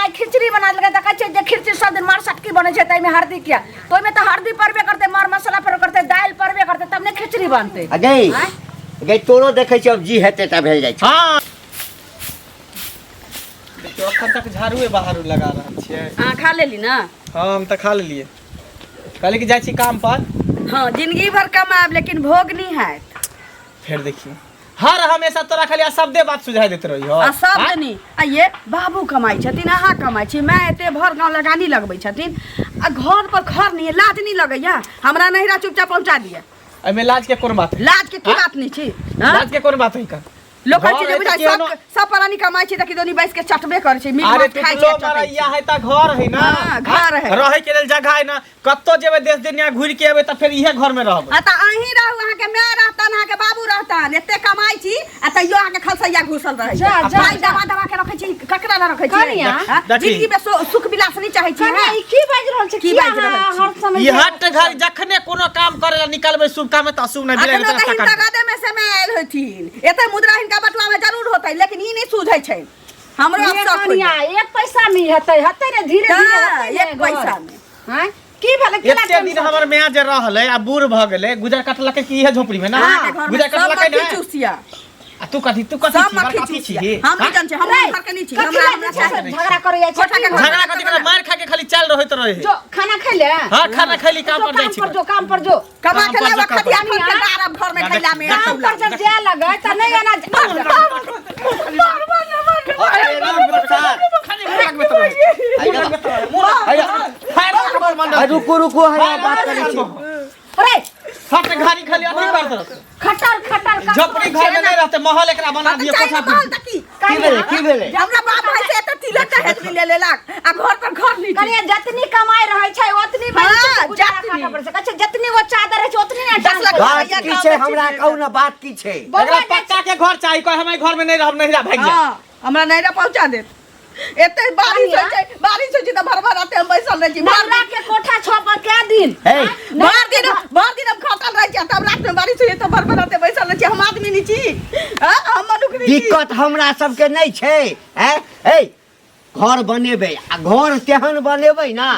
आइ खिचड़ी बना देलकै तऽ कहै छै जे खिचड़ी सब दिन मार सटकी बनै छै ताहिमे हरदी किया तऽ ओहिमे तऽ हरदी पड़बे करतै मर मसाला पड़बे करतै दालि पड़बे करतै तब ने खिचड़ी बनतै आ गई आँय? गई तोरो देखै छियै अब जी हेतै तऽ भेल जाइ छै। हाँ। देखियौ अखन तक झाड़ूए बहारू लगा रहल छियै। अहाँ खा लेली ना? हाँ, हम तऽ खा लेलियै। कहली कि जाइ छी काम पर। हाँ, जिंदगी भर कमाएब लेकिन भोग नहीं हैत। फेर देखियौ हर हमेशा तोरा खाली शब्दे बात सुझाई देते रही हो। आ शब्द नहीं आ ये बाबू कमाई छथिन, अहाँ कमाई छी, माय एते भर गाँव लगानी लगबै छथिन आ घर पर घर नहीं है, लाज नहीं लगैया? हमरा नहिरा चुपचाप पहुंचा दिया। एहिमे लाज के कोन बात है? लाज के की बात नहीं छी? हाँ? लाज के कोन बात है का? लोग कहै छै घर जे है तऽ बुझाइ केहनो- सब सब प्राणी कमाइ छै तऽ किदोनी बैस के चटबे करै छै, मीट अरे माछ खाइ छै, टुटलो चटै छै। मरैया है तऽ घर है ना। हाँ, घर है। रहै के लेल जगह है ना। कतौ जेबै देश दुनिया घुरि के एबै तऽ फेर इहे घर में रहबै। आ तऽ अहीं रहू, अहाँके माय रहतन, अहाँके बाबू रहतन, एते कमाइ छी आ तैयो अहाँके खलसैया घुसल रहै जा, छै। जा, पाइ जा। दबा दबा के रखै छी, ककरा लए रखै छी? कनिया, हाँ? देखी। जिंदगी में सुख विलास नहि चाहै छी, कनिया, हाँ? ई की बाजि रहल छै? की किया बाजि रहल अहाँ छी? हर समय ई हट घर जखने कोनो काम करे ला निकलबै शुभ काम तऽ अशुभ नहि मिलै। अखनो तऽ हिनका गदे में से में आयल होथिन, एते मुद्रा हिनका बटुआ में जरूर होतै, लेकिन ई नहि सूझै छै। हमरो ये अफसोस कनिया, होइए। एक पैसा में हेतै, हेतै ने धीरे धीरे हाँ, हेतै ने एक घर। पैसा में। हाँ? की भेलै? केना एते दिन टेंशन? हमर माय जे रहलै आ बूढ़ भऽ गेलै, गुजर कटलकै कि इहे झोपड़ी में ना? अहाँके घर में गुजर सब कटलकै मक्खी ने? चूसिया। आ तू कथी, तू कथी सब छी? मक्खी बड़का छी चूसिया। ही? हम नहि जानै छी, हम रे, घर के नहि छी। कथी हमरा लए हमरा जे छै से चाही। झगड़ा करै जाइ छै? कोठा के घर झगड़ा कथी करै? मार खा के खाली चल रहैत रहे। जो खाना खाइ ले। हाँ, खाना खैली, काम जो पर जाइ छी। काम पर जो, काम पर जो। कमा काम के पर लावा जो, काम पर। खटिया पर के गारब घर में खैला में काम पर जब जाए लगे त नहीं एना अरे राम प्रसाद खाली मुँह लगबैत रहे। हैया, फायर हमर मन आ, रुकू रुकू, हैया बात करै छी। अरे हट घारी खाली अथी कर दो। खटर खटर कर झोपड़ी घर में नहीं रहते, महल एकरा बना दिए, कोठा महल त की? की भेलै, की भेलै? हमरा बाप भाई से एते तिलक दहेज भी ले लेलक आ घर पर घर नहीं। कनिया, जतनी कमाई रहै छै ओतनी हाँ, भरि गुजारा जतनी। काटऽ पड़ै छै। कहै छै जतनी वो चादर रहै छै ओतनी ने 10 लाख बात रुपैआ की गाँव छै में हमरा चीज कहू ने, बात की छै? एकरा पक्का के घर चाही, कहे हम एहि घर में नहीं रहब, नहिरा भागि जायब। हाँ, हमरा नैरा पहुंचा देत। एते बारिश होइ छै, बारिश होइ छै तऽ भर भर राते हम बैसल रहै छी। भर नैरा के कोठा छह पर कै दिन? हे, भर दिन, भर दिन हम खटल रहै छी, तब रात में बारिश होइ छै तऽ भर भर राते बैसल रहै छी। हम आदमी नहि छी? हाँ, हम मनुख नहि छी? दिक्कत हमरा सबके नहि छै। हैं हे, घर बनेबै आ घर तेहन बनेबै ना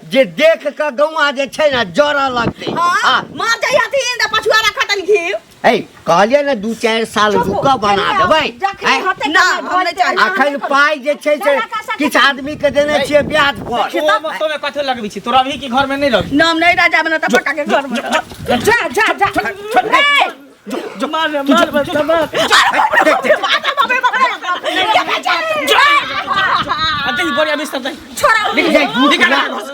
जे देख के गौआ जे छै ना जरऽ लगतै। हाँ, हाँ। मार जाइ हथिन तऽ पछुआ रखतन घी। हे, कहलियै ने 2-4 साल रुक बना देबै। जखनी हैं? होतै ना, कमाई हम नहि भऽ चाही। जेतै। अखन पाइ जे छै से किछु आदमी के देने छियै ब्याज पर। तो में कथी लगबै छी तोरा अभी की घर में नहीं रहबी? नाम नहीं राजा बना तऽ पक्का के घर में रहब। जा जा जा ए, मार रे, मार बस, मार। देख, देख। आ दही बढ़िया बिस्तर दही। छोड़ा। निकल, निकाल एकरा घर से,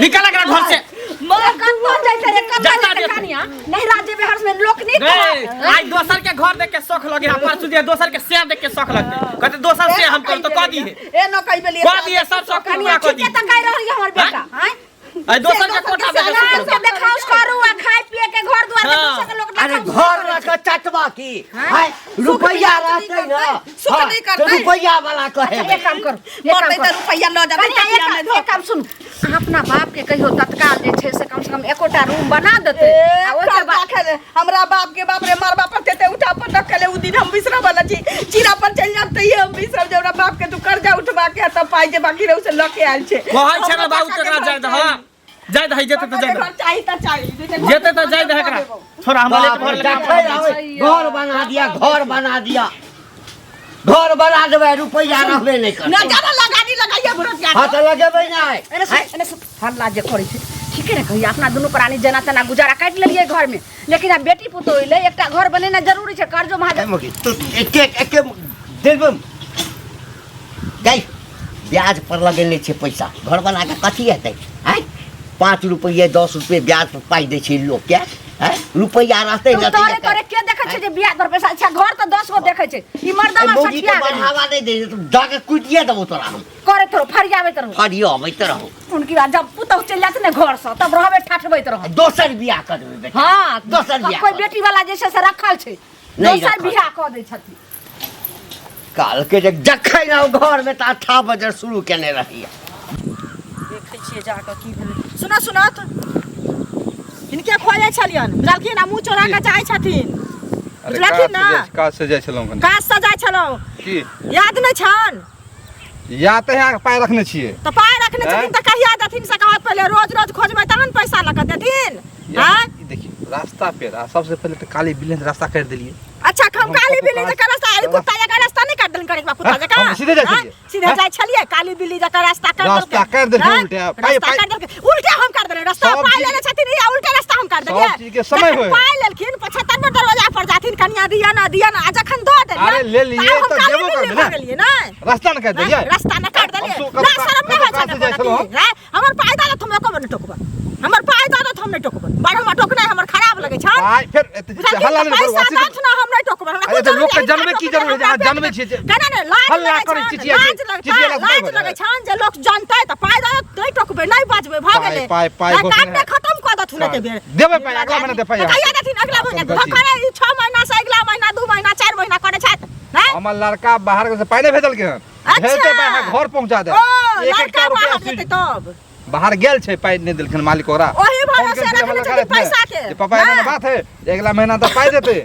निकाल एकरा घर से। कतऽ जाइते रे, कतऽ जाता जाइते? जेतै। कनिया, नैहरा जेबै हर समय लोक नहीं रे, आइ दोसर के घर देख के शौख लगे आ परसू जे दोसर के शेर देख के शौख लगते, कहते दोसर से हम कर तो कह दिए। ए न कहि बेलिए। कह दिए, सब शौख पूरा कनिया, कह ठीके दिए। तऽ कहि रहल यऽ हमर बेटा आँय? आइ दोसर के कोठा देख के आराम शौख से देखाउस करू आ खाय पिए के घर दुआर के हाँ। दोसर के लोक अरे देखाउस घर करै लऽ छै। कऽ चटबा की हैं? रुपैआ रहतै ना, सुख हाँ, नहि तऽ करतै। रुपैआ वाला कहेबै। अच्छा, एक काम करू, एक मरतै काम तऽ करू। रुपैआ लऽ जेतै। कनिया, चटिया में एक काम सुनू, अहाँ अपना बाप के कहियो तत्काल जे छै से कम से कम एकोटा रूम बना देतै ए, आ ओहिके कर्जा बाद खेले हमरा बाप के, बाप रे, मारबा पर तेते उठा पटक खेले उ दिन हम बिसरब वाला छी? चीरा पर चलि जाब तैये हम बिसरब जे हमरा बाप के तू कर्जा उठबा के आ तब पाइ जे बाकी रहू से लऽ के आयल छै। कहै छै ने हमरा बाबू पक्का के तकरा घर जाय दह। चाही। जाय दही, जेतै तऽ पक्का जाय के दह। घर चाही तऽ चाही, नहि तऽ घर जेतै तऽ जाय दह एकरा, छोड़ा हमरा बाप लेट रे, भर देखै आबै, घर बना दिया, घर बना दिया, घर बना देबै, रुपैआ रहबे नहि ना करतै। जाना लगानी लगाइए बुढ़िया। हाँ तऽ लगेबै नहि। एने सुन, एने सुन, हल्ला जे करै छै ठीके ने कहिया। अपना दुनू प्राणी जेना तेना गुजारा काटि लेलियै घरमे, लेकिन आब बेटी पुतोह एलै, एकटा घर बनेनाइ जरूरी छै। कर्जो महाजन ए मुखी, तू एके एके देबै गई, ब्याज पर लगेने छै पैसा, घर बना कऽ कथी हेतै? आँय, 5 रुपैए 10 रुपैए ब्याज पर पाइ दै छै लोकके। आँय, रुपैआ रहतै तो ने तोरे तोरे के देखै छै जे ब्याज पर पैसा अच्छा? घर तऽ 10 गो देखै छै ई मर्दवा मौगी के सठिया गेलै। बढ़ावा नहि दै, दऽ के कुटिए देबौ तोरा हम। करैत रहो, फरियाबैत रहो। फरियो अबैत रहो। उनकी बात जब पुतहु चलि जात ने घर से तब रहबे ठठबैत रहो। दोसर बियाह कर देबै बेटा। हाँ, दोसर बियाह कोई कर। बेटी वाला जे छै से रखल छै, नहि दोसर रखल। बियाह कऽ दै छथिन। काल के जे जखन आउ घर में तऽ अठा बजे शुरू केने रहिए। देखै छियै जाकऽ की भेलै। सुनऽ सुनऽ, हिनके खोजै छलियनि, बुझलखिन? आ मुँह चोरा कऽ जाइ छथिन। अरे बुझलखिन ना? काज से जाइ छलहुँ कनि। काज से जाइ छलहुँ की याद नहि छनि? या तऽ अहाँके पाइ रखने छियै। तऽ पाइ रखने छथिन तऽ कहिया देथिन से कहत पहिले। रोज रोज खोजबै तहन पैसा लऽ कऽ देथिन। आँय? ई देखियौ रास्ता पेड़ आ सबसे पहिले तऽ काली बिल्ली रास्ता काटि देलियै। अच्छा, हम हम काली कतौ बिल्ली काज- जकाँ रास्ता, ई कुत्ता जकाँ रास्ता नहि काटि देलनि, करिकबा कुत्ता हँ, जकाँ। हम सीधे जाइ हँ? छलियै। सीधे हँ? जाइ छलियै, काली बिल्ली जकाँ रास्ता काटि रास्ता देलकै। काटि देलकै हँ? उल्टे, पाइ- रास्ता पाइ- काटि देलकै उल्टे, हम काटि देलियै रास्ता। सब पाइ चीज- लेने छथिन ई, आ उल्टे रास्ता हम काटि सब देलियै। चीज के समय जखन होइ है। पाइ लेलखिन 75 बेर दरवाजा पर जाथिन, कनिया दिअ ना, दिअ ना, आ जखन दऽ देलियै अरे लेलियै तऽ आब हम तऽ काली देबो बिल्ली करबै भऽ ने। गेलियै ने। रास्ता ने काटि देलियै। रास्ता न काटि देलियै। हम ना शरम नहि कतौ होइ काज छै से जाइ छलहुँ हम। हैं? हमर पाइ दऽ देत हम एको बेर नहि टोकबै। हमर पाइ दऽ देत हम नहि टोकबै। बड़ हमरा टोकनाइ हमर खराब लगै छै। पाइ फेर एते बुझलखिन? हल्ला तऽ नहि करू, पैसा असी दऽ ना, हम नहि टोकबै। हमरा अरे कुछ तऽ लोकके जरूरी जनबै की जरूरी है जे अहाँ जनबै छियै जे केना नहि लाज हल्ला लगै करै छनि, चिचिया लाज छै, लगै चिचियेला से लाज नहि भऽ लगै जायत। छनि जे लोक जनतै तऽ पाइ दऽ देत, नहि टोकबै, नहि बजबै, भऽ पाइ- गेलै। पाइ- पाइ नहि, घोषणा काटने है। खतम कऽ देथुन एते बेर। देबै पाइ, अगला महीना देबै पाइ तऽ अहाँके। कहिया देथिन अगला महीना? अपन गति। करे ई 6 महीना से अगला महीना, 2 महीना, 4 महीना करै छथि। हैं? हमर लड़का बाहर से पाइ नहि भेजलकै हन। अच्छा। भेजतै पाइ, अहाँ घर पहुँचा देब। ओ एक लड़का एकटा रुपया बाहर स्वीज जेतै तब बाहर गेल छै, पाइ नहि देलखिन मालिक ओकरा। ओही फोन भरोसे केने छलै हमर रखने लड़का छथिन रातिमे पैसा के। जे पापा एना नहि। बात है जे अगिला महीना तक पाइ देतै,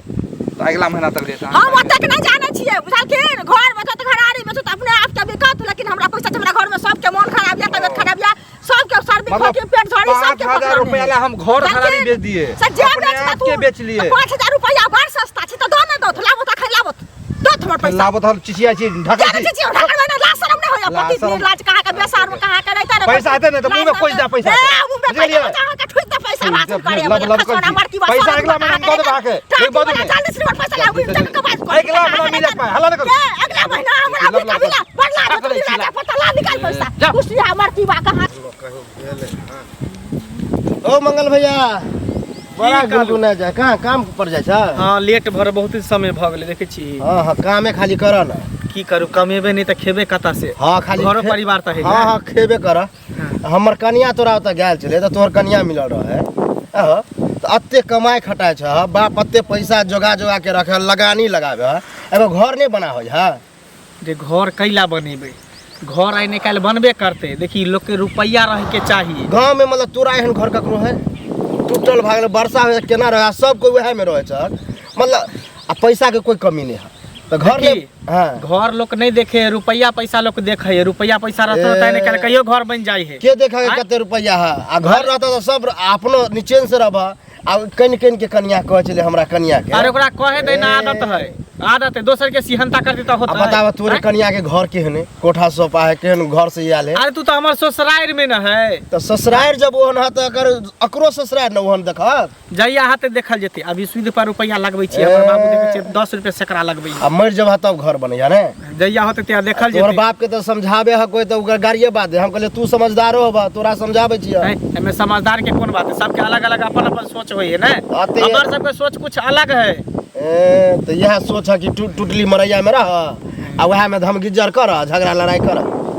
तऽ अगिला महीना तक देत। हम ओतेक नहि जानै छियै, बुझलखिन? घर बेचत, घरारी बेचत, अपने आपके बिकत, लेकिन हमरा पैसा छै। हमरा घरमे सबके मोन खराब यऽ, तबियत खराब यऽ, सबके सर्दी मतलब खोखी पेट झड़ी सबके 5000 पकड़ने रुपया है। ला हम घर घरारी बुझलखिन? बेच दिए, से जे अपने बेच आप के देथुन, बेच लिए। तऽ 5000 रुपया बड़ सस्ता छै, तऽ दऽ नहि दौथ? लाबो तऽ अखन लाबो, दौथ हमर पैसा। लाबो तऽ हम चिचिया छी, ढकै जानै छी। छियै, ढकल में लाज शरम नहि होइए। लाज पति शरम। लाज कहाँ के, बेसार में कहाँ के रहता रे। पैसा हेतै ने तऽ मुँहमे खोजि दे पैसा। ए, मुँहमे बुझलियै? पैसा अहाँके ठुकि दे पैसा भाषण करे। लब लब करै छी। पैसा अगिला महीना हम दऽ देब अहाँके। लेकिन बाजू नहि। जल्दी से पैसा लाबू, जग के बात करू। अगिला महीना मिलत पाइ, हल्ला नहि करू। के अगला महीना हमरा लब लब अभी कभी बड़ लाज करै छी, लाज पता ला निकाल पैसा। जा। खुशी हमर की बा कहाँ। ओ मंगल भैया, बड़ा की कहलू? गुनगुना जाय, कहाँ काम पर जाइ छ? हाँ, लेट भर बहुत समय भऽ गेलै, देखै छी। हाँ हाँ, कामे खाली कर न। की करू, कमेबे नहि तऽ खेबे कतऽ से? हाँ, खाली घरो परिवार तऽ है। हाँ हाँ, खेबे कर। हमर कनिया तोरा ओतऽ गेल छलै तऽ तोहर कनिया मिलल रहे। अह, तऽ एते कमाइ खटाइ छ, बाप एते पैसा जोगा जोगा के रखे, लगानी लगाबे है, एगो घर नहि बना होइ है? जे घर कैला बनेबै? घर आइ नहि काल्हि बनबे करतै। देखी, लोकके रुपैआ रहैके चाही। गाँव में मतलब तोरा एहन घर ककरो है? टूटल भागल, वर्षा होइ केना रहे, सब कोई वएह में रहे छ मतलब, आ पैसा के कोई कमी नहीं है तऽ घर देखी, नहि। हाँ। घर लोक नहि देखे है, रुपैआ पैसा लोक देखे है। रुपैआ पैसा रहतौ तऽ नहि काल्हि कहियो घर बनि जाइ है। के देखा आँय? कते रुपैआ है आ घर रहता तऽ सब अपनो निचेन से रहब। आ कनि कनि के कनिया कहै छलै हमरा कनिया के। अरे ओकरा कहे दे ना, ए। आदत है, आदत है। दोसर के सिहनता करती तऽ आ होतै। बताब, तोरे आँय? कनिया के घर केहन है, कोठा सोपा है, केहन घर से आयल है? अरे तू तऽ हमर ससुरारि में न है। तऽ ससुरारि जब ओहन है तऽ अकर अकरो ससुरारि ने ओहन देखत। जहिया हाथे देखल जेतै। अभी सूद पर रुपैआ लगबै छियै। हमर बाबू देखै छियै 10 रुपया सैकड़ा लगबै है। आ मरि जब तब घर बनैया ने। जहिया होतै तहिया देखल तोहर जेतै। बाप के तऽ समझाबे है कोई तऽ ओकर गाड़िए बात है। हम कहलियै तू समझदारो होबा, तोरा समझाबै छियै। हैं, एहिमे समझदार के कोन बात है? सबके अलग अलग अपन अपन सोच होइ है ने। हमर सबके सोच कुछ अलग है। ए, तऽ इएह सोच है कि टुटली मरैया में रह आ वएह में धमगिज्जर कर, झगड़ा लड़ाई कर।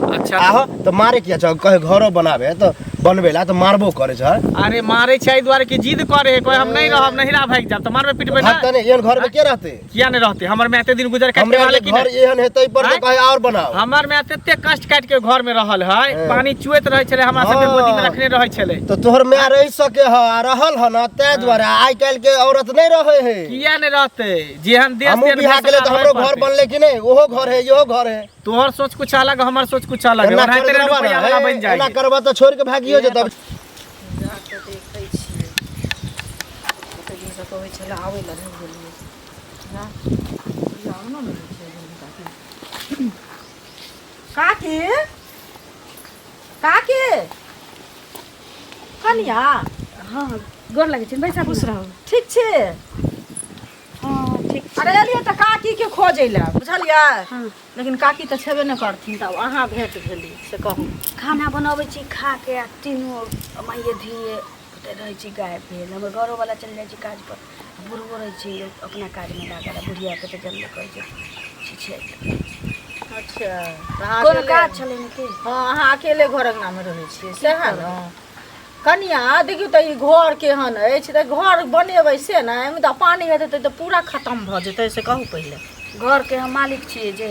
अच्छा। आहो तऽ मारे किया छौ? कहे घरो बनाबे तऽ बनबे ला तऽ मारबो करे छै। अरे मारे छै एहि दुआरे कि जिद करे है, कोई हम नहीं रहब, नहिरा भागि जाब, तऽ मारबे पिटबे ना। भागतै नहि, एहन घर में के रहतै? किया नहीं रहते? हमर माय एते दिन गुजर काटि के हमरा रहलै कि घर नहि? एहन हेतै पर तऽ आँय? कहे और बनाओ। हमर माय एते कष्ट काटि के घर में रहल है। हँ। पानी चुएत रहै छलै, हमरा सबके गोदी में रखने रहै छलै। तऽ तोहर माय रहि सके ह आ रहल ह न, ताहि दुआरे आइ काल्हि के औरत नहि रहै है। किया नहीं रहते? जेहन देश हमहूँ तेहन बियाह भेष केलियै तऽ रहै हमरो घर पड़तै। बनलै कि नहि? ओहो घर है, इहो घर है। तोहर सोच कुछ अलग, हमर सोच कुछ अलग है। एना ओनाहिते कर ने देबा रुपैआ ने, वाला हे, बनि जाइ एना है। करबा तऽ छोड़ि के भागियो जेतऽ। जाके देखै छियै, कते दिनसँ कहै छलै आबै लए, नहि गेलियै। हँ, ई अङ्गनो नहि होइ छै काकी। काकी, काकी, कनिया। हँ, गोर लगै छै, बैसा। खुश रहू, ठीक छी? हँ, ठीक छी। अरे एलियै तऽ काकीके खोजै लए, बुझलियै? हँ। लेकिन काकी तऽ छेबे नहि करथिन, तऽ आब अहाँ भेट भेली से कहू। खाना बनबै छी खा के आ तीनू माइए धिए पुते रहै छी गायब भेल। हमर घरोवला चलि जाइ छै काज पर, बुढ़बो रहै छै अपना काजमे लागल, आ बुढ़ियाके तऽ जनबे करै छै छिछियाइत। अच्छा, तऽ अहाँ कोनो अकेले- काज छलै ने की? हँ, अहाँ अकेले घर अङ्गनामे रहै छियै सएह ने? कनिया, देखियौ तऽ ई घर केहन अछि, तऽ घर बनेबै से ने? एहिमे तऽ पानि हेतै तऽ पूरा खतम भऽ जेतै, से कहू पहिले। घरके हम मालिक छियै, जे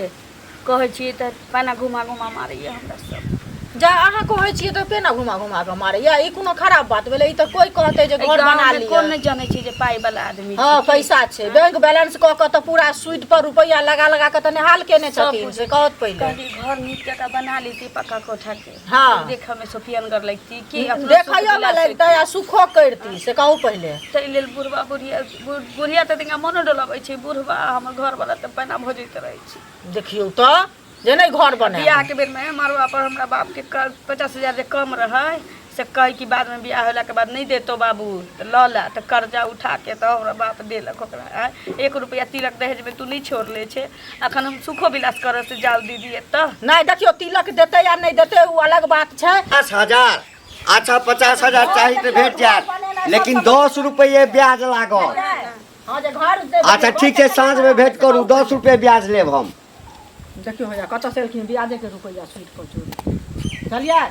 कहै छियै तऽ पाना घुमा घुमा मारैए हमरा सब। जा अहाँ कहै छियै तऽ पेना घुमा घुमा कऽ मारैया ई कोनो खराब बात भेलै ई तऽ कोइ कहतै जे एहि घर बना गाँवमे लिअ कोन नहि जनै छै जे पाइ वाला आदमी हँ छै। पैसा छै बैंक बैलेंस कऽ कऽ तऽ पूरा सूद पर रुपैआ लगा लगा कऽ तऽ नेहाल केने सब छथिन से कहत पहिले कहली घर नीक जकाँ बना लेती पक्का कोठा के हँ। देखऽ मे सोफियनगर लगती की अपनो सुख देखैयोमे विलास लगतै आ सुखो करती से कहू पहिले ताहि लेल बुढ़बा बुढ़िया बुढ़िया तऽ तनिका मनो डोलाबै छै बुढ़बा हमर घरवला तऽ पैना भजैत रहै छै देखियौ तऽ जे नहि घर बने बियाहके बेरमे मड़ुआ पर हमरा बापके 50,000 जे कम रहै से कहै कि बादमे बियाह होलाके बाद नहि देतौ बाबू तऽ लऽ ले तऽ कर्जा उठाके तऽ हमरा बाप देलक ओकरा आँय एक रुपैआ तिलक दहेजमे तू नहि छोड़ले छै अखन हम सुखो विलास करऽ से जाउ दीदी एतऽ नहि देखियौ तिलक देतै या नहि देतै ओ अलग बात छै 50,000 अच्छा 50,000 चाही तऽ भेट जायत लेकिन 10 रुपैए ब्याज लागत हँ जे घर अच्छा ठीक छै साँझमे भेंट करू 10 रुपैए ब्याज लेब हम देखियौ भैया कतऽ से एलखिन ब्याजेके रुपैआ सूद पर चोरी बुझलियै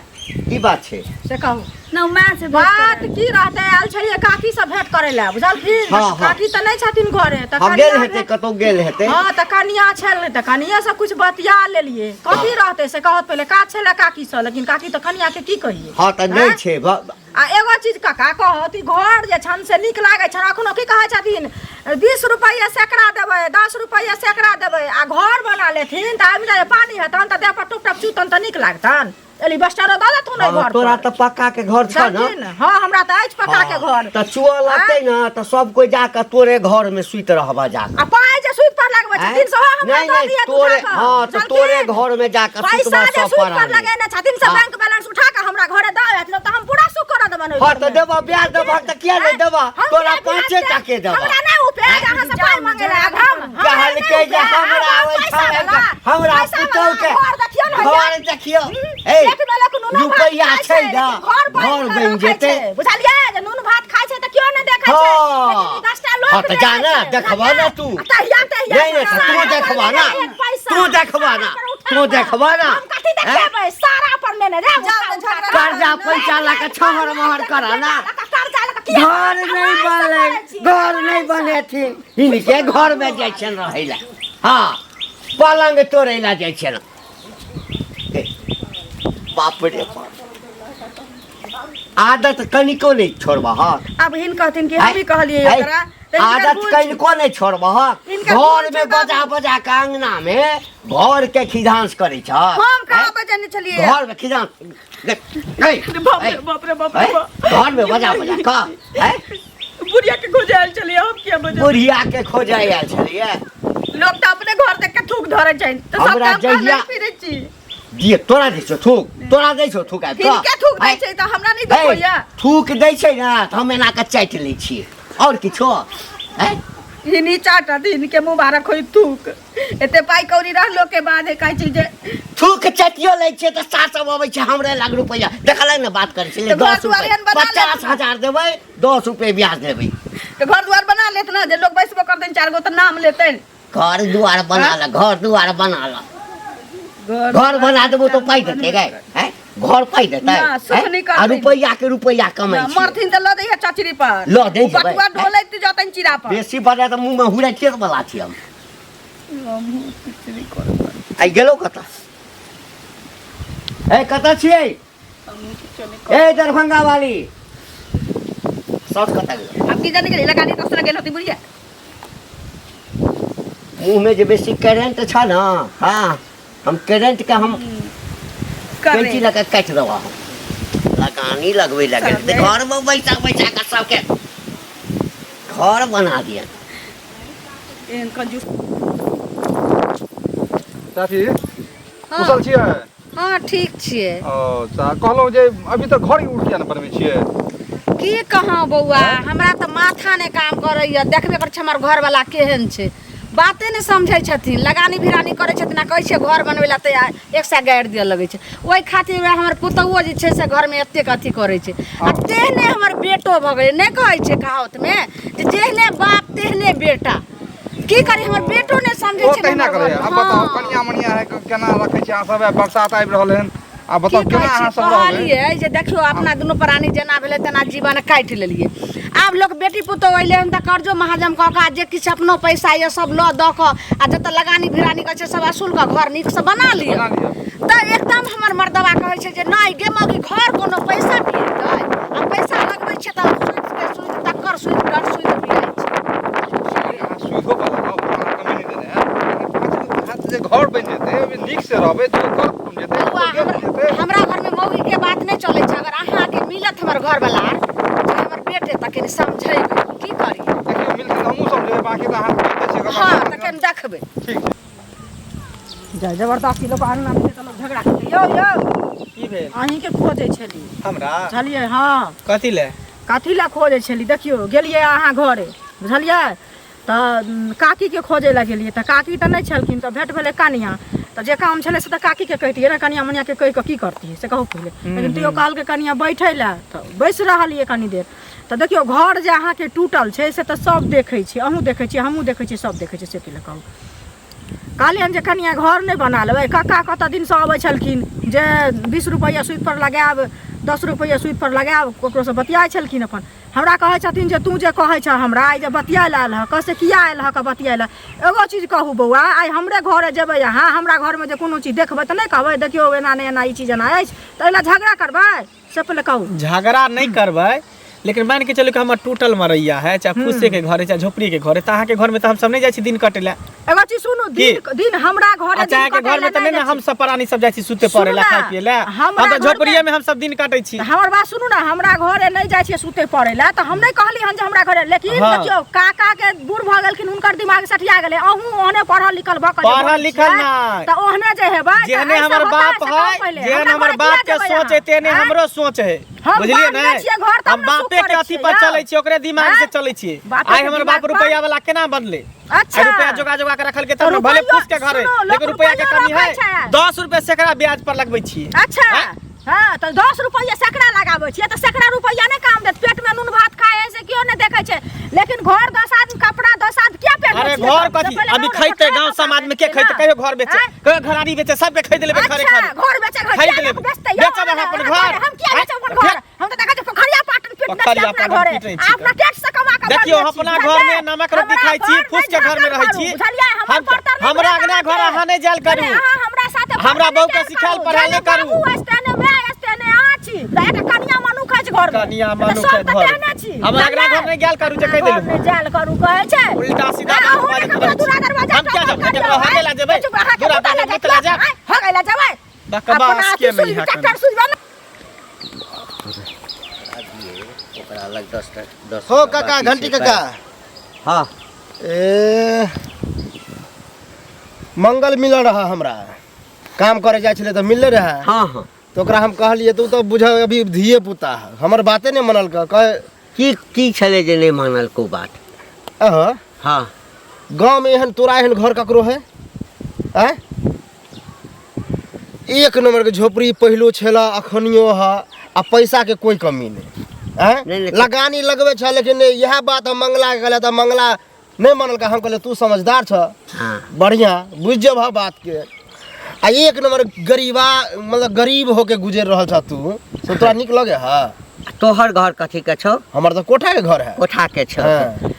की बात छै से कहू न माँ से बात की रहतै आयल छलियै काकी से भेंट करै लए बुझलखिन हँ, हँ। काकी तऽ नहि छथिन घरे तऽ हम गेल कनिया हेतै कतहु गेल हेतै हँ तऽ कनिया छल तऽ कनिया से कुछ बतिया लेलियै कथी रहतै से कहत पहिले काज छलै काकी से लेकिन काकी तऽ कनिया के की कहियै हँ तऽ नहि छै आ एगो चीज काका कहत ई घर जे छन से नीक लागै छन अखनो की कहै छथिन 20 रुपैआ सैकड़ा देबै 10 रुपैआ सैकड़ा देबै आ घर बना लेथिन तऽ आबि जाय पानी हेतन तऽ देह पर टुप टप चूतन तऽ नीक लागतन एलिबस्टरो दऽ देथुन ओहि हँ, घर तोरा पर तऽ पक्का के घर छ ने जानथिन? हँ हमरा तऽ अछि पक्का के घर तऽ चुअ लगतै ने तऽ सब कोइ जाकऽ तोरे घर में सुति रहबा जाकऽ आ पाइ जे सूद पर लगबै आँय? छथिन सेहो हमरा नहि दऽ नहि दिअ तोरे उठा कऽ हँ तऽ तोरे बुझलखिन? घर में जाकऽ पैसा सुतबा जे सब सूद पर परानी लगेने छथिन से हँ। बैंक बैलेंस उठा कऽ हमरा घरे दऽ आयत तऽ हम पूरा सुख करऽ देबनि ओहि हँ तऽ घरमे। देबऽ ब्याज देबऽ तऽ किया नहि देबऽ हम तोरा किया पाँचे ब्याज देब? टके देबऽ हमरा नहि उपे अहाँ से पाइ मांगे लए आब हम हमरा नहि कहलकै जे उपे, हमरा अहाँ ओहि पैसा ठाम वाला, हमरा पैसा वाला, पुतहु के घर देखियौ ने भैया। घर देखियौ ए पेटमे लोक नूनो भात रुपैआ खाइ छै लेकिन ने घर घर बनि बनि कऽ रखै जेतै छै। बुझलियै जे नून भात खाइ छै तऽ केओ नहि देखै छै हँ। लेकिन ई 10टा लोक हँ, तऽ जा देखै ने, छै, देखबह ने बुझलियै? तू। आ तहिया तहिया नहि, नहि, तऽ तू सारा देखबह ने। एक पैसा, तू देखबह ने। सारा पर उठा तू कऽ। देखबह ने। हम कथी हैं? देखेबै सारा पर लेने जायब उठा उठा कऽ। कर्जा पैसा लऽ कऽ छहर महर करऽ ने। कर्जा लऽ कऽ किया घर नहि कमाइ बने सँ करै छी, घर नहि कमाइ सँ। बनेथिन हिनके घरमे जाइ छनि रहै लए हँ पलङ्ग तोड़ै लए जाइ छनि बाप रे बाप आदत कनिको नहि छोड़बहक आब हिन कहथिन कि हम ही कहलियै है? ओकरा तऽ हिनकर आदत भूल छै। कनिको नहि छोड़बहक हिनकर भूल घरमे छै बाबू। बजा बजा कऽ अङ्गनामे घरके खिधांस करै छह हम कहाँ बजेने छलियै घरमे खिधांस बाप रे बाप रे बाप रे बाप। घरमे बजा बजा कऽ हैं? बुढ़िया के खोजे आयल छलियै हम किया बजे बुढ़िया के खोजे आयल छलियै लोक तऽ अपने घर देख के थूक धरै छै तऽ सब हमरा काम कहाँ जहिया- नहि फिरै छी दिए तोरा दै छौ थूक तोरा दै छौ थूक आबि कऽ हिनके थूक दै हैं? छै तऽ हमरा नहि हे, दुख होइया थूक दै छै ने तऽ हम एना कऽ चाटि लै छियै आओर किछो हैं? हिनी चाटत हिनके मुबारक होई थूक एते पाइ कौड़ी रहलो के बाद कहै छै जे थूक चाटियो लै छियै तऽ सास सब अबै छै हमरे लग रुपैआ देखलै ने बात करै छै तऽ घर दस दुआर रुपैआ एहन बना लेत। 50,000 देबै 10 रुपैआ ब्याज देबै तऽ घर दुआर बना लेत ने जे लोक बैसबो करतनि चारि गो तऽ नाम लेतनि घर दुआर बना ल घर दुआर बना ल घर बना देबो तो पाइ देतै गे हैं घर पाइ देतै ना, सुख हैं? नहि आ करतै। रुपैआ के रुपैआ कमाइ ना, छियै मरथिन तऽ लऽ दैहे चचरी पर लऽ दै ओ जेबै। बटुआ डोलैत जतनि चिरा पर बेसी बजा तऽ मुँहमे हुरै खेत वाला छी हम आइ गेलौ कतऽ ए कतऽ छियै ए दरभंगा वाली साउस कतऽ गेल हम की जाने गेली लगानी दोसरा गेल होती बुढ़िया मुँहमे जे बेसी करेंट छ ने हाँ हम करेंट के हम कैंची लगा काटि देबऽ हम लगानी लगबै लगे घरमे बैसा बैसा कऽ सबके घर बना दिअ एहन कंजूस चाची कुशल छियै हँ ठीक छियै ओ चा कहलहुँ जे अभी तऽ घर उठ किया ने बनबै छियै की कहौं बौआ हमरा तऽ माथा नहि काम करैया देखबे करै छी हमर घरवला केहन छै बाते नहि समझै छथिन लगानी भिरानी करै छथिन आ कहै छियै घर बनबै लए तऽ एक सए गारि दिअ लगै छै ओहि खातिर वएह हमर पुतहुओ जे छै से घरमे एतेक अथी करै छै आ तेहने हमर बेटो भऽ गेलै नहि कहै छै कहावतमे जे जेहने बाप तेहने बेटा की करी हमर बेटो नहि समझै ओ छै तहिना हमर करैया घर। आब बताउ हँ। कनिया मनिया है केना रखै छी अहाँ सब आब बरसात आबि रहल हन आब की बताउ केना कहै अहाँ छी सब रहबै कहलियै जे देखियौ अपना दुनू प्राणी जेना भेलै तेना जीवन काटि लेलियै आब लोक बेटी पुतोह अयलै हन तऽ कर्जो महाजन कऽ कऽ आ जे किछु अपनो पैसा यऽ सब लऽ दऽ कऽ आ जतऽ लगानी भिरानी करै छै सब असूल कऽ घर नीकसँ बना लिअ बना लिअ। तऽ एकदम हमर मर्दबा कहै छै जे नहि गे मौगी घर कोनो पैसा बिएतै आ पैसा लगबै छै तऽ सुइदके सुइद तकर सुइद डर सुइद बियाइ छै। अहाँ सुइधो पर लगाउ, अहाँ कमी नहि देने हैत। लेकिन 5 गो हाथ जे घर बनि जेतै, ओहिमे नीक से रहबै तऽ कर कुटुम जेतै, बौआ, गेल जेतै। हमरा घरमे मौगीके बात नहि चलै छै। अगर अहाँके मिलत हमर घरवला चाहे हमर बेटे तऽ कनि समझेबै की करी। देखियौ मिलतै तऽ हमहूँ समझेबै, बाँकी तऽ अहाँ बुझिते छियै। हँ तऽ कनि देखबै। ठीक छै। जय जबरदस्ती लोक अंगना मे तऽ लोक झगड़ा करतै। यौ यौ, की भेल? अहीँके खोजै छली। हमरा? बुझलियै? हँ। कथी ले? कथी लए खोजै छली? देखियौ, गेलियै अहाँ घरे, बुझलियै? तऽ काकीके खोजै लए गेलियै तऽ काकी तऽ नहि छलखिन, तऽ भेट भेलै कनिया। तऽ जे काम छलै से तऽ काकीके कहितियै ने, कनिया मनियाके कहि कऽ की करतियै से कहू पहिले। लेकिन तैयो कहलकै कनिया बैठै लए, तऽ बैस रहलियै कनी देर। तऽ देखियौ, घर जे अहाँके टूटल छै से तऽ सब देखै छै, अहूँ देखै छियै, हमहूँ देखै छियै, सब देखै छै। से की लए कहू? कहलियनि जे कनिया घर नहि बना लेबै? कक्का कतऽ दिनसँ अबै छलखिन जे 20 रुपैआ सूदिपर लगायब, 10 रुपैआ सूदिपर लगायब, ककरोसँ बतियाइ छलखिन। अपन हमरा कहै छथिन जे तू जे कहै छह हमरा आइ जे बतियाइ लए आयल हक से किया आयल हक बतियाइ लए? एगो चीज कहू बौआ, आइ हमरे घरे जेबै अहाँ, हमरा घरमे जे कोनो चीज देखबै तऽ नहि कहबै देखियौ एना नहि एना ई चीज एना अछि, तऽ एहि लए झगड़ा करबै से पहिले कहू। झगड़ा नहि करबै, लेकिन मान के चलू कि हमर टूटल मरैया है, चाहे फूसे के घर है चाहे झोपड़ी के घर है, तऽ अहाँके घर में तऽ हमसब नहि जाइ छी दिन कटे लए। एगो चीज सुनू, दिन दिन हमरा घरे अच्छा, दिन अहाँके कटै घर में लए तऽ नहि नहि ने जाइ हम छी। सब प्राणी सब जाइ छी सुते पड़े लए, सुनू खाय ने, पिए लए। हमरा हम तऽ घरमे- झोपड़िए में हम सब दिन काटै छी। हमर बात सुनू ने, हमरा घरे नहि जाइ छियै सुते पड़ै लए तऽ हम नहि कहली हन जे हमरा घरे, लेकिन हाँ। देखियौ काका के बूढ़ भऽ गेलखिन, हुनकर दिमाग सठिया गेलै। अहूँ ओहने पढ़ल लिखल भऽ कऽ जे पढ़ल बोलै लिखल छियै, नहि। तऽ ओहने जे हेबै तऽ जेहने एहिसँ हमर होता बाप से कहू है, पहिले। जेहन हमरा हमर घरे बाप किया के जेबै सोच अहाँ? है तेहने आँय? हमरो सोच है। हम बुझलियै बाप ने? नहि छियै घर तब हम ने सुख बापे के करै अथी छियै पर यौ। चलै छियै, ओकरे दिमाग से आँय? चलै छियै। बापे आइ के हमर दिमाग बाप पर? रुपैया वाला केना बनलै? अच्छा। आइ रुपैया जोगा जोगा के रखलकै तऽ तब ने, भले रुपैयो- फूस के घर है, सुनू, लोक लेकिन रुपैया के रुपैयो कमी है। रखै छै। 10 रुपया सैकड़ा ब्याज पर लगबै छियै। अच्छा आँय? हाँ, तऽ 10 रुपैआ सैकड़ा लगाबै छियै तऽ सैकड़ा रुपैआ नहि काम देत। पेटमे नून भात खाइ है से केओ नहि देखै छै, लेकिन घर 10 आदमी, कपड़ा 10 आदमी किया पहिनै अरे छियै घर तब? कथी से पहिले अभी कहू ने, खैते कपड़ा गांव कपड़ा समाज में के पहिनै खैते? छियै कहियो ना? घर बेचे, आँय? कहियो घरारी बेचे, सबके खरीद लेबै खरे अच्छा, खरे। घर बेचे, घर खरीद किया लेबै। बेचतै यौ? बेचब अहाँ अपन घर। हम किया आँय? बेचब अपन घर? हम तऽ देखै छियै पोखरिया पाटन पीटने छियै पोखरिया अपना पाटन घरे। पीटै आ छी। अपना टेट से कमा कऽ देखियौ, बनबै छी, अपना बुझलियै? घर में नमक रोटी हमरा खाइ छी, घर फूस के नहि घर में रहै झाँकल छी। करू, बुझलियै? हमर बर्तन नहि हमरा धोएल अंगना घर अहाँके। अहाँ नहि जायल करू। अरे अहाँ हमरा साथे हमरा बर्तन बहू के नहि सिखायल करू। पढ़ायल नहि जेहने करू। बाबू अछि तेहने माय अछि तेहने अहाँ छी। तऽ एकटा कनिया मनुख अछि घर में। कनिया तऽ मनुख सब है तऽ घर। तेहने छी। हमरा अंगना घर नहि गेल करू जे कहि घर देलहुँ। नहि जायल करू कहै छै। उल्टा सीधा आ, बात अहूँ बाजैत ने ककरो रहै छी। दूरा दरवाजा हम किया टपल जाब? करियौ, केकरो आँय? हगे ला जेबै? चुप, अहाँके दूरा मुतऽ पर ला मुतऽ ला जायब? आँय, हगे ला जेबै? बकवास अपना के अथी नहीं सुइ है ट्रैक्टर सुइबे ने। ओकरा अलग 10 10 हो काका, घंटी काका। हाँ। ए मंगल मिलल रहा हमरा, काम करे जाइ छलै तऽ मिलले रहे। हाँ हाँ। तऽ ओकरा हम कहलियै तू तऽ बुझ अभी धिये पुता है, हमर बाते नहि मनलक। कहे की की छलै जे नहि मानलको बात? अह हाँ। गाँवमे एहन तोरा एहन घर ककरो है? आँय, एक नंबर के झोपड़ी पहिलो छला, अखनियो है, आ पैसा के कोई कमी नहीं। आँय, नहीं, नहीं। लगानी लगबै छ, लेकिन इएह बात हम मंगला के कहलियै तऽ मंगला नहि मानलकै। हम कहलियै तू समझदार छ, हाँ, बढ़िया बुझि जेबह बात के। आ एक नंबर गरीबा, मतलब गरीब होके गुजरि रहल छ तू, से तोरा नीक लगे है? तोहर घर कथी के छौ? हमर तऽ कोठा के घर है। कोठा के छौ? हाँ।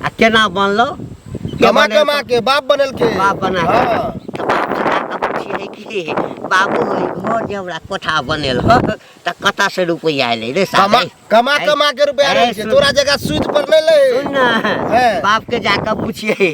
आ केना बनलो? के कमा बनेलकौ? कमा के बाप बनेलके। बाप बना के। हाँ। तऽ बाप से जाकऽ पुछियै कि बाबू, ई घर जे हमरा कोठा बनेल ह तऽ कतऽ से रुपैआ एलै रे कमा साले? कमा कमा के रुपया ए, रहै छै। सुन। तोरा जगह सूद पर नहि लै। सुन ने, हैं। बाप के जाकऽ पुछियै,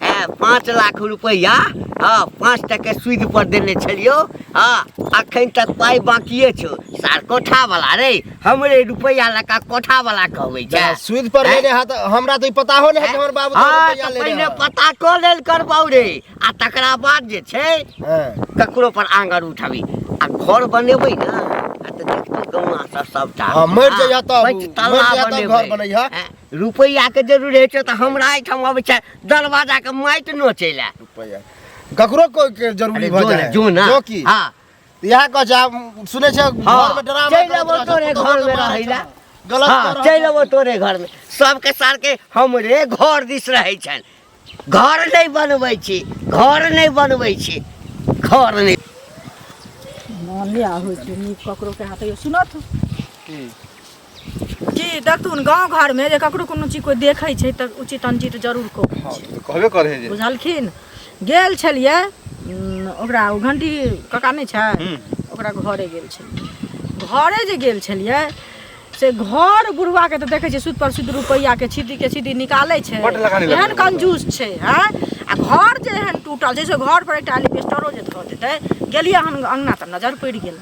ए 5 लाख रुपैआ हँ 5 टके सूद पर देने छलियौ, हँ अखन तक पाइ बाकिए छौ। सार कोठा वाला रे, हमरे रुपैआ लऽ कऽ कोठा वाला कहबै छै। सूद पर लेने हा तऽ हमरा तऽ ई पता हो नहि है कि हमर बाबू तो हँ रुपया तऽ लेने पहिने है। पता कऽ लेल करबौ रे, आ तकरा बाद जे छै हैं। ककरो पर आंगर उठाबी। आ घर बनेबै ने आ तऽ देखतौ गौआ सब सबटा। हाँ, मरि जइहा तब, पाँच मरि तल्ला जइहा तब बनेबै। घर बनैहा। हैं, रुपैआ के जरूर होइ छै तऽ हमरा एहिठाम अबै छै दरवाजा के माटि नोचै लए। रुपया ककरो कोई के जरूरी अरे भऽ जो जाइ ने, है। जो ने। जो की हाँ। इएह कहै छै, आब सुनै छै हाँ, घर में डरामा चलि करैत अबो रहै छै, तोरे पुतोहु घर के में मारै रहै लए। छै। गलत हाँ, कऽ रहल चलि छै। अबो तोरे घर में। सबके सारके हमरे घर दिस रहै छनि, घर नहि बनबै छी, घर नहि बनबै छी, घर नहि। मोन नहि होइ छै नीक ककरो के हाथ। सुनत की देखथुन, गाँव घरमे जे ककरो कोनो चीज कोइ देखै छै तऽ उचित अनुचित जरूर कहै हाँ छै। तऽ कहबे करै है जे बुझलखिन? गेल छलियै ओकरा ओ घंटी काका नहि छै ओकरा घरे गेल छलियै घरे जे गेल छलियै से घर बुढ़वाके तऽ देखै छियै सुद पर सुद रुपैआके छिद्दीके छिद्दी निकालै छै बड्ड लगानी लगै एहन छै। कंजूस छै हँ आ घर जे एहन टूटल छै से घर पर एकटा एलिबेस्टरो जे धऽ देतै गेलियै हन अङ्गना तऽ नजर पड़ि गेल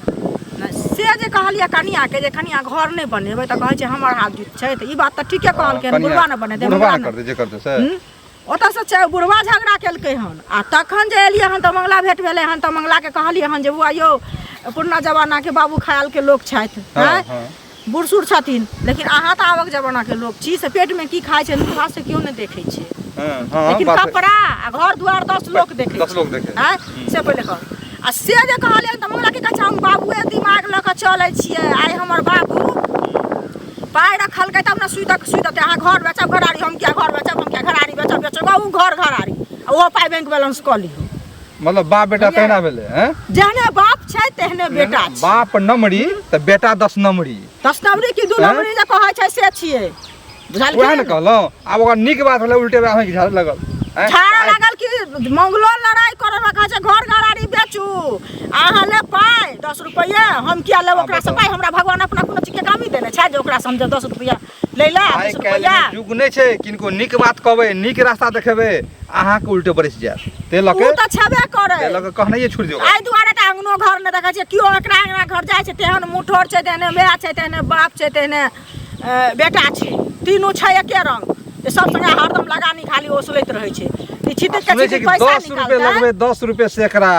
से जे कहलियै कनिआँके जे कनिआँ घर नहि बनेबै तऽ कहै छै हमर हाथ जुत छै तऽ ई बात तऽ ठीके कहलकै हन बुढ़वा ने बनेतै बुढ़वा बुढ़वा ने ने करतै जे करतै से हूँ? ओतऽसँ बुढ़वा झगड़ा केलकै हन आ तखन जे एलियै हन तऽ मंगला भेट भेलै हन तऽ मंगलाके कहलियै हन जे बौआ यौ पुरना जमानाके बाबू ख्यालके लोक छथि हँ, आँय हँ। बूढ़ सूढ़ छथिन लेकिन अहाँ तऽ आबक जमानाके लोक छी से पेटमे की खाइ छै नून भात से केओ नहि देखै छै हँ, हँ, लेकिन बात- कपड़ा आ घर दुआर 10 लोक देखै 10 लोक देखै। आँय से पहिले कहू आ से जे कहलियै तऽ मंगला की कहै छै हम बाबुए दिमाग लऽ कऽ चलै छियै आइ हमर बाबू पाइ रखलकै तब ने सुइ तक सुइ देतै अहाँ घर बेचब घरारी हम किया घर बेचब हम किया घरारी बेचब बेचब ओ घर घरारी आ ओहो पाइ बैंक बैलेंस कऽ लियौ मतलब बाप बेटा तहिना भेलै हैं जेहने बाप छै तेहने बेटा छै बाप नमरी तऽ बेटा 10 नमरी 10 नमरी की 2 हैं? नमरी जे कहै छै से छियै वएह ने बुझलखिन कहलहुँ आब ओकरा नीक बात भेलै उल्टे अहाँके झाड़े लगल हैं? झाड़ा लागल कि मंगलो लड़ाई करे में कहै छै घर घरारी बेचू अहाँ ले पाइ 10 रुपैआ हम किया लेब ओकरा से पाइ हमरा भगवान अपना कोनो चीज के कमी देने छै जे ओकरा से हम जे 10 रुपैआ लै ला आइ 20 काल्हि रुपैआ युग नहि छै किनको नीक बात कहबै नीक रास्ता देखेबै अहाँके उल्टे बरसि जायत ते लऽ ओ के तऽ छेबे करे ते लऽ के कहनाइए छोड़ि दियौ एहि दुआरे तऽ अङ्गनो घर नहि देखै छियै केओ एकरा अङ्गना घर जाइ छै तेहन मुठोर छै तेहने माय छै तेहने बाप छै तेहने बेटा छै तीनू छै एके रंग जे सब संगे हरदम लगानी खाली ओसलैत रहै छै ई छिटिक के सुनै छै छिटिक कि पैसा 10 रुपए निकालतै लगबै 10 रुपए सैकड़ा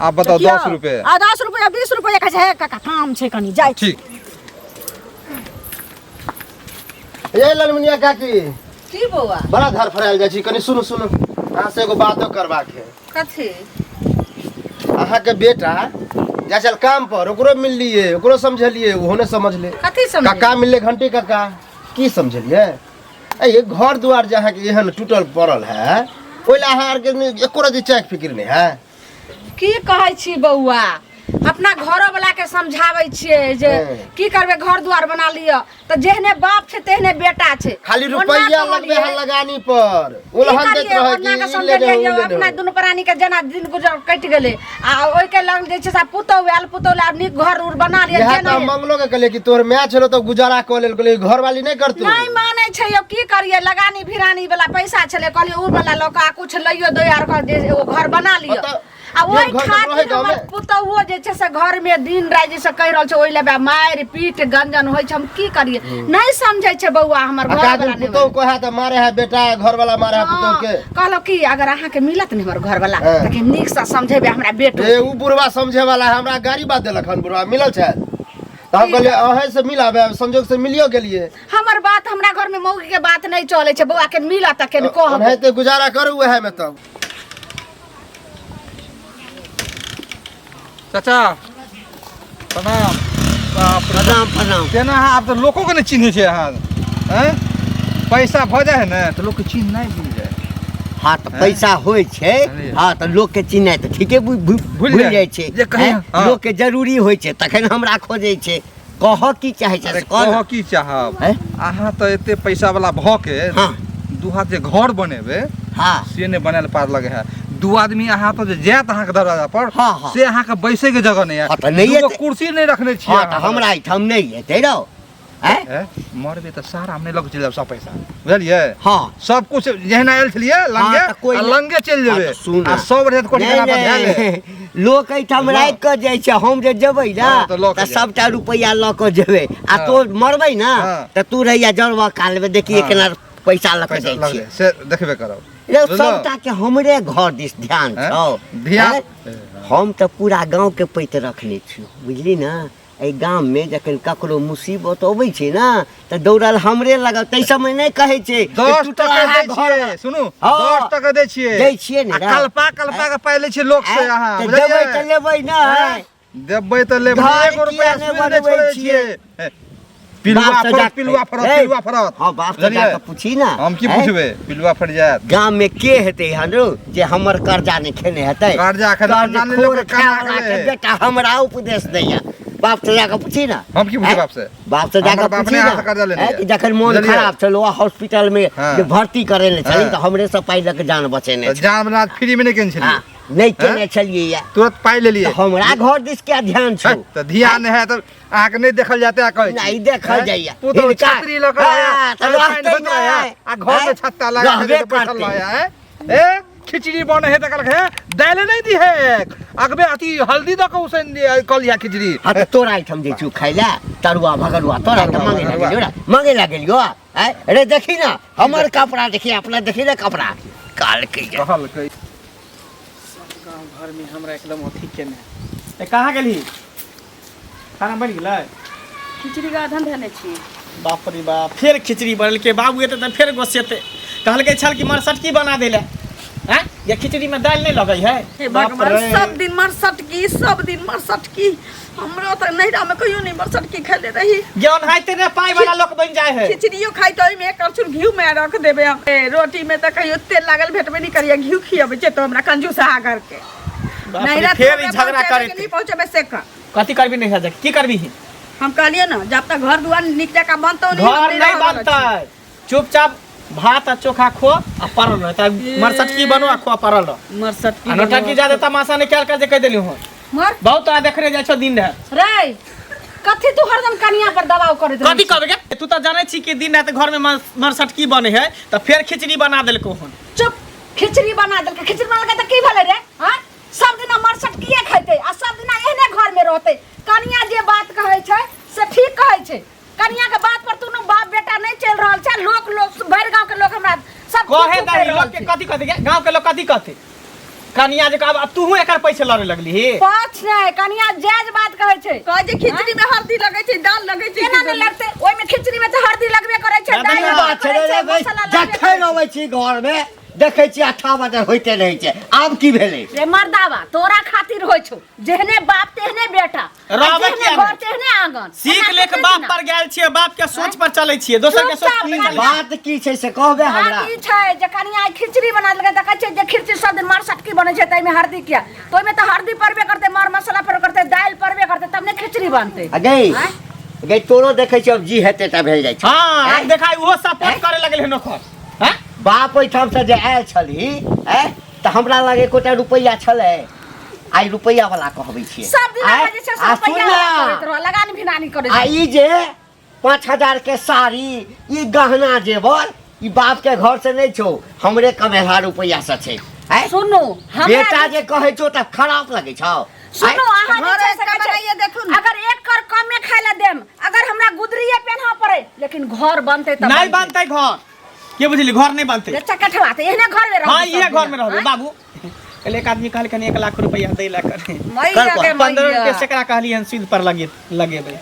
आब बताउ देखियौ, 10 रुपए आ 10 रुपया 20 रुपया कहै छै हे काका काम छै कनी जाइ छी ठीक ये ललमुनिया काकी की बौआ बड़ा धर फरायल जाइ छी कनि सुनू सुनू अहाँ से एगो बातो करबाक है कथी अहाँके बेटा जाइ छल काम पर ओकरो मिललिए ओकरो समझलिए ओहो नहि समझले कथी समझ काका मिलले घंटी काका की समझलिए ए घर दुआर जे अहाँके एहन टूटल पड़ल है ओहि लए अहाँ आरके एको रति चाय फिक्र नहि है की कहै छी बौआ अपना घरो वाला के समझाबै छियै जे हँ। की करबै घर दुआर बना लिअ तऽ जेहने बाप छै तेहने बेटा छै खाली ओना रुपैया लगबे कहलियै, है लगानी पर की उलहन दैत करियै, रहे ओना कि के ई ले समझेलियै ले यौ, उ ले अपना ले दुनू प्राणी के जेना दिन गुजर कटि गेलै आ ओहिके लग जे छै से पुतहु आयल पुतहु लए आब नीक घर उर बना लिअ इएह जेना तऽ हम मंगलो के कहलियै कि तोहर माय छलो तऽ गुजारा कऽ लेल कहलियै घरवाली नहि करतौ नहि मानै छै यौ की करियै लगानी भिरानी वाला पैसा छलै कहलियै ओ वाला लऽ कऽ आ कुछ लैयो दो आर कऽ जे एगो घर बना लिअ ओतऽ आ ओहि घर तऽ रहै खातिर गाँवमे। हमर पुतहुओ जे छै से घर में दिन राति जे से कहि रहल छै ओहि लए मारि पीट गंजन होइ छै हम की करियै नहि समझै छै बौआ हमर आ घर काजल वाला नहि पुतहु कहे तऽ मारे है बेटा घरवाला मारे है पुतहु के कहलहुँ की अगर अहाँके मिलत ने हमर घरवाला हाँ। तऽ कि नीकसँ समझेबै हमरा बेटो ए उ बुढ़वा समझे वाला है हमरा गाड़ी बात देलक हन बुढ़वा मिलल छै तऽ हम कहलियै अहें से मिलाबे संजोग से मिलियो गेलियै हमर बात हमरा घर में मौगी के बात नहीं चले छै बौआ के मिलत तऽ के कहब ओनाहिते गुजारा करू उएह में तब चाचा प्रणाम बाप रे प्रणाम प्रणाम तेना अहाँ आब तऽ लोको के नहि चिन्है छै अहाँ आँय पैसा भऽ जाइ है ने तऽ लोकके चिन्ह नहि भूल जाइ हाँ तऽ पैसा होइ छै अरे। हाँ तऽ लोकके चिन्है तऽ ठीके भूल जाइ। जाइ छै जे कही, हैं? हाँ। लोकके जरूरी होइ छै तखन हमरा खोजै छै कह की चाहै छै अरे से कह कहऽ ने। की चाहब हैं? अहाँ तऽ एते पैसा वाला भऽ के हाँ। दू हाथ जे घर बनेबै हाँ से नहि बनायल पार लगे है दू आदमी अहाँ तऽ जे जायत अहाँके दरवाजा पर हाँ, हाँ। से अहाँके बैसै के जगह नहि हाँ, है तऽ नहि दूगो एतै। कुर्सी नहि रखने छियै हाँ तऽ अहाँ। हमरा एहिठाम नहि एतै रौ आँय? ए, मरबै तऽ सारा हम नहि लऽ के चलि जायब सब पैसा बुझलियै हाँ सब कुछ जहिना आयल छलियै लंगे हाँ, तऽ कोइ आ नहि। लंगे चलि हाँ, जेबै तऽ सुन आ सब रहत कोठी नहि, पर धए ले नहि, लोक एहिठाम लऽ। राखि कऽ जाइ छै हम जे जेबै ने हाँ, तऽ लऽ कऽ तऽ जायब। सबटा रुपैआ लऽ कऽ जेबै आ हाँ। तो मरबै ने हाँ। तऽ तू रहिया जरबा कालमे देखिए हाँ। केना पैसा लऽ कऽ पैसा जाइ लग छियै जाय से देखबे करब रे बुझलहुँ? सबटा के हमरे घर दिस ध्यान हैं? छौ ध्यान हैं? हम तऽ पूरा गाँव के पैत रखने छियौ बुझली ने एहि गाममे जखन ककरो मुसीबत अबै छै ने तऽ दौड़ल हमरे लगल ताहि समय नहि कहै छै जे 10 टूटल टका अहाँ दै घर छियै सुनू हँ। 10 टका दै छियै दै छियै ने आ रे। कल्पा कल्पा के पाइ लै छियै लोक से अहाँ तऽ बुझलियै? देबै तऽ लेबै ने हैं? देबै तऽ लेबै घर एगो रुपैआ किया नहि सूद नहि बनबै छोड़ै छियै? छियै पिलुआ बाप से फरत जा- पिलुआ फरत ए, पिलुआ फरत हँ बाप से बुझलियै? जाकऽ पूछी ने हम की हैं? पूछबै पिलुआ फट जायत गाम में के हेतै हन रौ जे हमर कर्जा नहि खेने हेतै कर्जा खेने कर्ज नानी खोर लोक के खाय कना वाला के गेलै। बेटा हमरा उपदेश दैया बाप से जाकऽ पूछी ना हम की पूछबै हैं? बाप से? बाप से हमर जाकऽ बाप पूछी नहि ना हाथ से कर्जा लेने हैं, यऽ। कि जखन मोन बुझलियै? खराब छल ओ हॉस्पिटल में हाँ। जे भर्ती करेने छली हाँ। तऽ हमरे से पाइ लऽ के जान बचेने तऽ छल जान बना फ्री में नहि केने छलियै हाँ। नहि केने छलियै या तुरंत पाइ लेलियै। तऽ हमरा घर दिस क्या ध्यान छौ? तऽ ध्यान है तऽ अहाँके नहि देखल जाते आ कहै छी। नहि देखल जाइए। पुतहु हिनका- छतरी लऽ कऽ आया, हाँ, तऽ पानि रहतै होइत रहै, नहि। आ घर में छत्ता लगा के रहबे बैठल करतै। रहै, आँय? ए खिचड़ी बने है तऽ कहलक हे दालि नहि दी है अगबे अथी हल्दी दऽ कऽ उसैन कऽ लिहा खिचड़ी। हाँ तऽ तोरा एहिठाम जे छौ खाइ लए तरुआ भगरुआ तोरा तऽ तरुआ, मांगे लए भगरुआ। गेलियौ ने, मांगे लए गेलियौ आँय? रे देखी ना हमर कपड़ा देखी, अपना देखी ना कपड़ा कहलकै जे। कहलकै गाँव घरमे हमरा एकदम अथी केने ए कहाँ गेलही? खाना बनि गेलै? खिचड़ी के अधन धेने छी। बाप रे बाप, फेर खिचड़ी बनेलकै। बाबू एतै तऽ फेर गोस्सेतै। कहलकै छल कि मरसटकी बना दै लए, आँय ये खिचड़ीमे दालि नहि लगै है? हे बाप भगवान, रे। सब दिन मरसटकी, सब दिन मरसटकी। हमरो तऽ नैहरामे कहियो नहि मरसटकी खेले रही। ज्ञान हाइते ने पाइ वाला लोक बनि जाइ है। खिचड़ियो खाइ तऽ ओहिमे एक करछुल घी में रख देबै हम। ए, रोटी में तऽ कहियो तेल लागल भेटबे नहि करिया, घी खियबै छै तऽ हमरा कंजूस करके। बाप रे, नैहरा फेर ई झगड़ा पहुँचेबै कि करैत नहि पहुँचेबै से कह। कथी करबी नहीं जा की करबी? हम कहलियै ने जब तक घर दुआर नीक जकाँ बनतौ नहि, हम घर नहीं रहऽ वाला छी। बनतै, चुपचाप भात आ चोखा खो आ पड़ल रह। तऽ मरसटकी बनो आ खो आ पड़ल रह। मरसटकी आ नौटंकी ज्यादा तमाशा नहीं कयल कर जे कहि देली हूँ। मर बहुत तोरा देखने जाइ छौ दिन राति। रे कथी तू हरदम कनिया पर दबाव करैत रहै कथी छी? कहबे गे? तू तऽ जानै छी कि दिन राति घर में मरसटकी बने है तऽ फेर खिचड़ी बना देलको हन। चुप, खिचड़ी बना देलकै। खिचड़ी बना देलकै तऽ की भेलै रे? हाँ, सब दिना मरसटकिए खैतै आ सब दिना एहने घर में रहतै? कनिया जे बात कहै छै से ठीक कहै छै। कनिया के बात पर दुनू बाप बेटा नहीं चल रहल छै। लोक लोक भरि गांव के लोक हमरा सब कहे थू थू दही कहि रहल लोक के छै। कथी कहते गे? गांव के लोग कथी कहते? कनिया जे कहब, अब तूहू एकर पैसे लड़े लगली ही। पछ नहि, कनिया जायज बात कहै छै। कहै छै खिचड़ी में हल्दी लगै छै, दाल लगै छै। केना नहि लगतै? ओहिमे खिचड़ी में तऽ हल्दी लगबे करै छै, दालि की लगबे बात छै करै रे छै, रे? मसाला लगबे जखन करै छै। अबै छी घरमे देखै छी अठा बजर होइते रहै छै। आब की भेलै? रे मर्दावा, तोरा खातिर होइ छौ। जेहने बाप तेहने बेटा आ रहबै जेहने किया घर नहि? तेहने आंगन। सीख एना लेख कते बाप दिना? पर गेल छियै, बाप के सोच पर चलै छियै, दोसर के सोच पर चुपचाप नहि चलै छियै। बात की छै से कहबे हमरा। बात ई छै जे कनिया आइ खिचड़ी बना देलकै तऽ कहै छै जे खिचड़ी सब दिन मरसटकी बनै छै ताहिमे हरदी किया? तऽ ओहिमे तऽ हरदी पड़बे करतै, मर मसाला पड़बे करतै, दालि पड़बे करतै, तब ने खिचड़ी बनतै। आ गई आँय? गई, तोरो देखै छी अब जी हेतै तऽ भेल जाइ छै। हाँ, आब देखाय ओहो सपोर्ट करे लगल हन ओकर। हाँ? बाप ओहिठाम से जे आयल छलही आँय, तऽ हमरा लग एकोटा रुपैआ छलै? आइ रुपैआ वाला कहबै छियै। सब दिन आँय? अहाँ जे छै से आ सुन रुपैआ वाला ना, करैत रह, लगानी भिनानी करैत आ रह। ई जे 5000 के साड़ी, ई गहना जेवर, ई बाप के घर से नहीं छौ, हमरे कमेलहा रुपैआ से छै। आँय? सुनू, हमरा बेटा जे कहै छौ तऽ खराब लगै छौ। सुनू, अहाँ जे घरे छै से एकटा कहै छै, बनाइए देखू ने। अगर एक कर कमे खाय ला देम, अगर हमरा गुदरिये पेन्हऽ पड़े, लेकिन घर बनतै तऽ नहीं बनतै घर के बुझली, घर नहीं बनतै। रे चकठवा, तऽ एहने घर में रहबै हाँ, सब इहे घर में दिना, रहबै। आँय? बाबू कल एक आदमी कहलखिन 1 लाख रुपैआ दै ला करे। मैया के 15 मैया। रुपये सेकरा कहलियन सूद पर लगे लगेबै।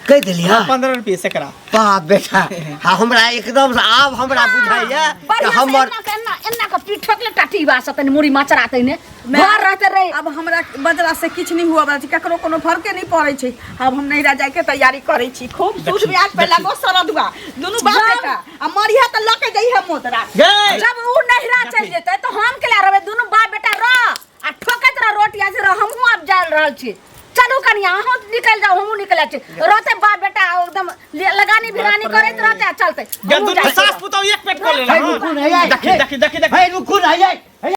कहि देलियै? 15 रुपये सेकरा। बाप बेटा, हाँ, हमरा एकदम से आब हमरा बुझाइया कि बढ़िया से हमर एना के एना एना के पीठ ठोकले टाटी से तनी मुड़ी मचरातै ने घर रहते रे। अब हमरा बजरा से किछु नहि हुआ वाला छै, ककरो कोनो फर्के नहि पड़ै छै। आब हम नैहरा जाइके तैयारी करै छी। खूब सूद ब्याज पे लगो सरदुआ दुनू बाप बेटा आ मरिहा तऽ लऽ के जइहे मोतरा। गे जब उ नैहरा चलि जेतै तऽ हम केला रहबै? दुनू बाप बेटा रह आ ठोकैत रह रोटी आज रह। हमहूँ आब जा रहल छी। चलू कनिया, अहूँ निकलि जाउ, हमहूँ निकलि जाइ छी। रहतै बाप बेटा एकदम लगानी भिरानी करैत रहतै आ चलतै। गे हमहूँ दुनू जाइ छी। सास पुतहु एक पेट कऽ लेला। हे, रुकू ने, हे, देखी देखी देखी देखी। हे रुकू ने, हे, हे।